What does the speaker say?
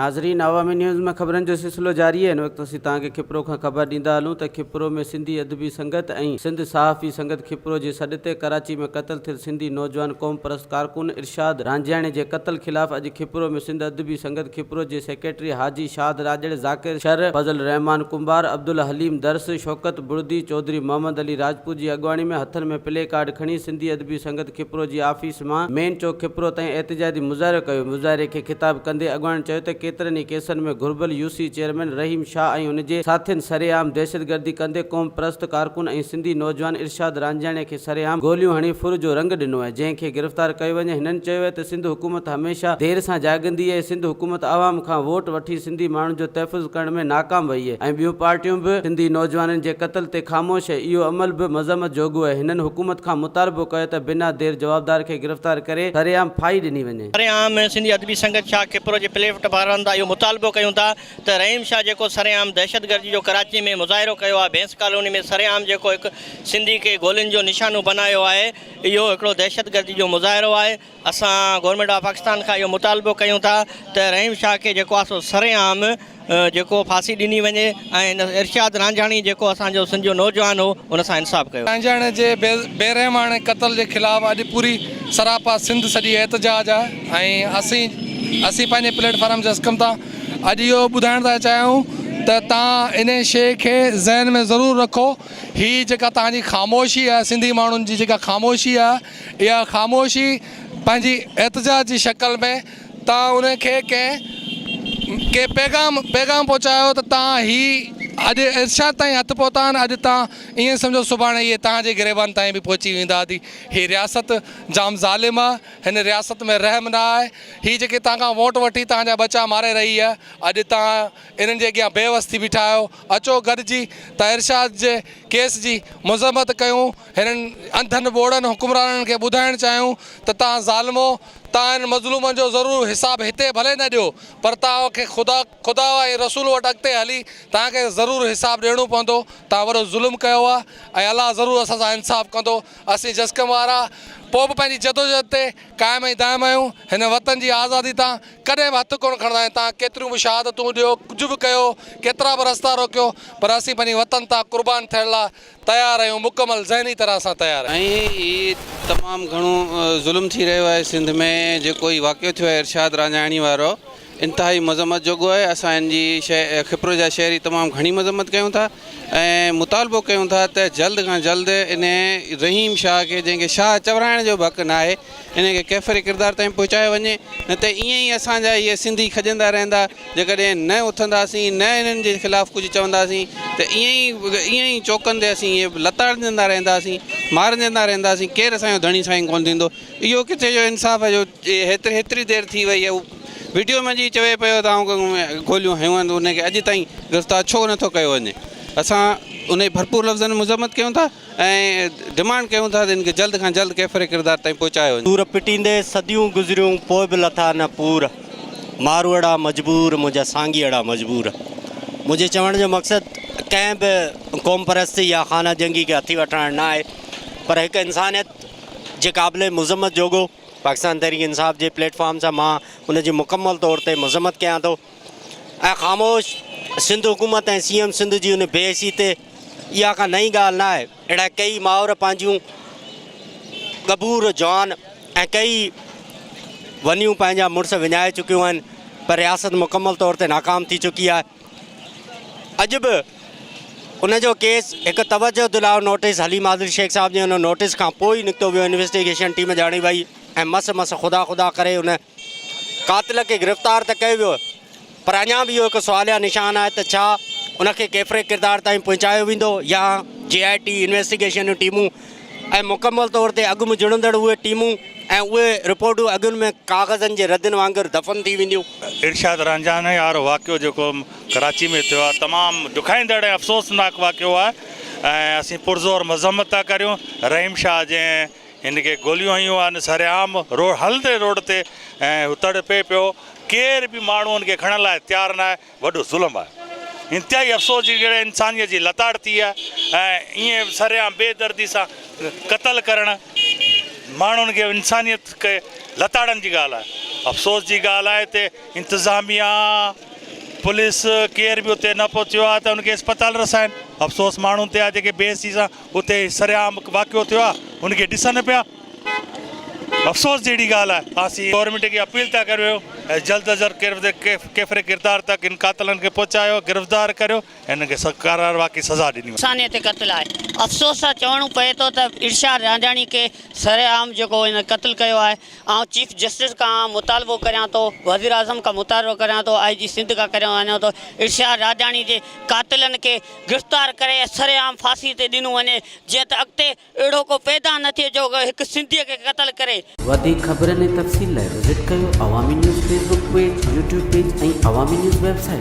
ناظرين عوامي نيوز ۾ خبرن جو سلسلو جاري آهي هن وقت اسين توهان کي کپرو کان خبر ڏيندا هلون ته کپرو ۾ سنڌي ادبي سنگت ۽ سنڌ صحافي سنگت کپرو جي سڏ تي ڪراچي ۾ قتل ٿيل سنڌي نوجوان قومپرست ڪارڪن ارشاد رانجهاڻي جي قتل خلاف اڄ کپرو ۾ سنڌ ادبي سنگت کپرو جي سيڪريٽري حاجي شاد راڄڙ، ذاڪر شر، فضل الرحمان ڪنڀار، عبدالحليم درس، شوڪت بڙدي، چوڌري محمد علي راجپوت جي اڳواڻي ۾ هٿن ۾ پلي ڪارڊ کڻي سنڌي ادبي سنگت کپرو جي آفيس مان مين چوڪ کپرو تائين احتجاجي مظاهرو ڪيو. مظاهري کي خطاب ڪندي اڳواڻن چيو ته ڪيترن ئي ڪيسن ۾ گهربل يوسي چيئرمين رحيم شاهه ۽ ان جي ساٿين سرعام دهشتگردي ڪندي قوم پرست ڪارڪن ۽ سنڌي نوجوان ارشاد رانجهاڻي کي سرعام گوليون هڻي ڦر جو رنگ ڏنو آهي جنهن کي گرفتار ڪيو وڃي هنن چيو آهي ته سنڌ حڪومت هميشه دير سان جاڳندي آهي سنڌ حڪومت عوام کان ووٽ وٺي سنڌي ماڻهن جو تحفظ ڪرڻ ۾ ناڪام وئي آهي ۽ ٻيون پارٽيون به سنڌي نوجوانن جي قتل تي خاموش آهي اهو عمل به مذمت جوڳو آهي هنن حڪومت کان مطالبو ڪيو ته بنا دير جوابدار کي گرفتار ڪري سرعام ڦاهي ڏني وڃي. سرعام سنڌي ادبي سنگت شاهه کپرو جي پليفٽ وارن تان اهو مطالبو ڪيون ٿا ته رحيم شاهه جيڪو سرعام دهشتگردي جو ڪراچي ۾ مظاهرو ڪيو آهي ڀينس ڪالوني ۾ سرعام جيڪو هڪ سنڌي کي گولين جو نشانو بنايو آهي اهو هڪڙو دهشتگردي جو مظاهرو آهي اسان گورنمينٽ آف پاڪستان کان اهو مطالبو ڪيون ٿا ته رحيم شاهه کي جيڪو آهي سو سرعام جيڪو ڦاسي ڏني وڃي ۽ هن ارشاد رانجهاڻي جيڪو اسان جو سنڌ جو نوجوان هو ان سان انصاف ڪيو. رانجهاڻي جي بي رحماڻي قتل جي خلاف اڄ پوري سراپا سنڌ سڄي احتجاج آهي ۽ اسين اسين پنهنجي پليٽ فارم جسقم تان اڄ اهو ٻڌائڻ ٿا چاهيون ته تان انهي شئي کي ذهن ۾ ضرور رکو هي جيڪا تان جي خاموشي آهي سنڌي ماڻهن جي جيڪا خاموشي آهي اها خاموشي پنهنجي احتجاج جي شڪل ۾ توهان انهن کي ڪنهن ڪنهن پيغام پيغام پهچايو ته توهان هي اڄ ارشاد تائين هٿ پهتا آهن اڄ توهان ائين سمجهو سڀاڻي اهي توهان جي گريبان تائين به پهچي ويندا ٿي هي رياست جام ظالم آهي هن رياست ۾ رحم نه آهي هي جيڪي توهان کان ووٽ وٺي توهان جا ٻچا ماري رهي آهي اڄ توهان انهن جي اڳيان بي وس ٿي بيٺا آهيو اچو گڏجي ته ارشاد جي ڪيس جي مذمت ڪيون هنن انڌن ٻوڙن حڪمرانن کي ٻڌائڻ چاهيون ته توهان ظالمو توهان هنن مظلومن جو ضرور حساب هتي ڀلي نه ڏيو، پر توهان کي خدا، خدا ۽ رسول وٽ اڳتي هلي توهان کي ضرور حساب ڏيڻو پوندو. توهان وڏو ظلم ڪيو آهي ۽ الله ضرور اسان سان انصاف ڪندو. اسين جسقم وارا پوء به پنهنجي جدوجهد تي قائم ۽ دائم آهيون. هن وطن جي آزادي تان ڪڏهن به هٿ ڪونه کڻندا آهيون. توهان ڪيتريون به شهادتون ڏيو، ڪجهه به ڪيو، ڪيترا به رستا روڪيو، پر اسين پنهنجي وطن تان قربان ٿيڻ لاء تيار آهيون مڪمل ذهني طرح سان تيار آهيون. ۽ هي تمام گهڻو ظلم ٿي رهيو آهي سنڌ ۾ جيڪو هي واقعو ٿيو آهي ارشاد رانجهاڻي وارو انتهائي مذمت جوڳو آهي اسان ان جي کپرو جا شهري تمام گهڻي مذمت ڪيون ٿا ۽ مطالبو ڪيون ٿا ته جلد کان جلد ان رحيم شاهه کي جنهن کي شاهه چورائڻ جو به حق ناهي ان کي ڪيفر ڪردار تائين پهچايو وڃي نه ته ائين ئي اسان جا اهي سنڌي کڄندا رهندا جيڪڏهن نه اٿنداسين نه انهن جي خلاف ڪجهه چونداسين ته ائين ئي ائين ئي چوڪن تي اسين ائين لتاڙجندا رهنداسين مارجندا رهنداسين ڪير اسان جو ڌڻي سائين ڪونه ٿيندو اهو ڪٿي جو انصاف آهي جو هيتري هيتري دير ٿي وئي آهي وڊيو ۾ جي چوي پيو ته آئون گوليون هنيون آهن ان کي اڄ تائين گرفتار ڇو نٿو ڪيو وڃي اسان ان جي ڀرپور لفظن ۾ مذمت ڪيون ٿا ۽ ڊمانڊ ڪيون ٿا ته ان کي جلد کان جلد ڪيفر ڪردار تائين پهچايو وڃي. سور پٽيندي صديون گذريون پوء به لٿا نه پور ماروئڙا مجبور منهنجا سانگيئڙا مجبور منهنجي چوڻ جو مقصد ڪنهن به قوم پرستي يا خانه جنگي کي هٿي وٺرائڻ نه آهي پر هڪ انسانيت جي قابل مذمت جوڳو پاڪستان تحريڪ انصاف جي پليٽ فارم سان مان ان جي مڪمل طور تي مذمت ڪيان ٿو ۽ خاموش سنڌ حڪومت ۽ سي ايم سنڌ جي ان بي حسي تي اها ڪا نئين ڳالهه نه آهي. اهڙا ڪيئي مائر پنهنجون ڳڀور جوان ۽ ڪيئي ونيون پنهنجا مڙس وڃائي چڪيون آهن پر رياست مڪمل طور تي ناڪام ٿي چڪي آهي. اڄ به ان جو ڪيس هڪ توجه دلاء نوٽيس حليم عادل شيخ صاحب جي ان نوٽيس کان پوء ئي نڪتو ويو انويسٽيگيشن ٽيم ڄاڻي وئي ۽ مس مس خدا خدا ڪري ان قاتل کي گرفتار ته ڪيو ويو پر اڃا به اهو هڪ سواليا نشان آهي ته ڇا ان کي ڪيفري ڪردار تائين پهچايو ويندو يا جي آء ٽي انويسٽيگيشن جون ٽيمون ۽ مڪمل طور تي اڳ ۾ جڙندڙ اهي ٽيمون ۽ اهي رپورٽون اڳين ۾ ڪاغذن جي ردين وانگر دفن ٿي وينديون. ارشاد رانجهاڻي وارو واقعو جيڪو ڪراچي ۾ ٿيو آهي تمام ڏکائيندڙ ۽ افسوسناڪ واقعو آهي ۽ اسين پرزور مذمت ٿا ڪريون رحيم شاهه جنهن هن کي گوليون هنيون آهن سرعام روڊ هلندي روڊ تي ۽ هو تڙپي پيو ڪير به ماڻهو هن کي کڻڻ لاء تيار ناهي وڏو ظلم آهي انتهائي افسوس جي ڳالهه انسانيت جي لتاڙ ٿي آهي ۽ ائين سرعام بي دردي سان قتل ڪرڻ ماڻهن کي انسانيت کي لتاڙڻ جي ڳالهه آهي. افسوس جي ڳالهه آهي ته انتظاميا پوليس ڪير به اتي نه پهچيو آهي ته ان کي اسپتال رسائن. افسوس ماڻهن تي آهي جيڪي بي حسي سان اتي سرعام واقعو ٿيو آهي ان کي ڏسن پيا. افسوس جهڙي ڳالهه آهي. اسين گورنمينٽ کي اپيل ٿا ڪريون ۽ جلد از جلد ڪيفر ڪردار تڪ ان قاتلن کي پهچايو گرفتار ڪريو ۽ انهن کي قرار واقعي سزا ڏني وڃي. ثانيء تي قتل آهي. افسوس سان چوڻو پئي ٿو ته ارشاد رانجهاڻي کي سرعام جيڪو هن قتل ڪيو آهي. آئون چيف جسٽس کان مطالبو ڪريان ٿو، وزيراعظم کان مطالبو ڪريان ٿو، آء جي سنڌ کان ڪريان وڃان ٿو ارشاد راجاڻي جي قاتلن کي گرفتار ڪري ۽ سرعام ڦاسي تي ڏنو وڃي جيئن ته اڳتي اهڙو ڪو پيدا نه ٿئي جو هڪ سنڌي کي قتل ڪري. وڌيڪ خبرن ۽ تفصيل لاء وزٽ ڪيو Awami news Facebook page, YouTube page ۽ Awami news website.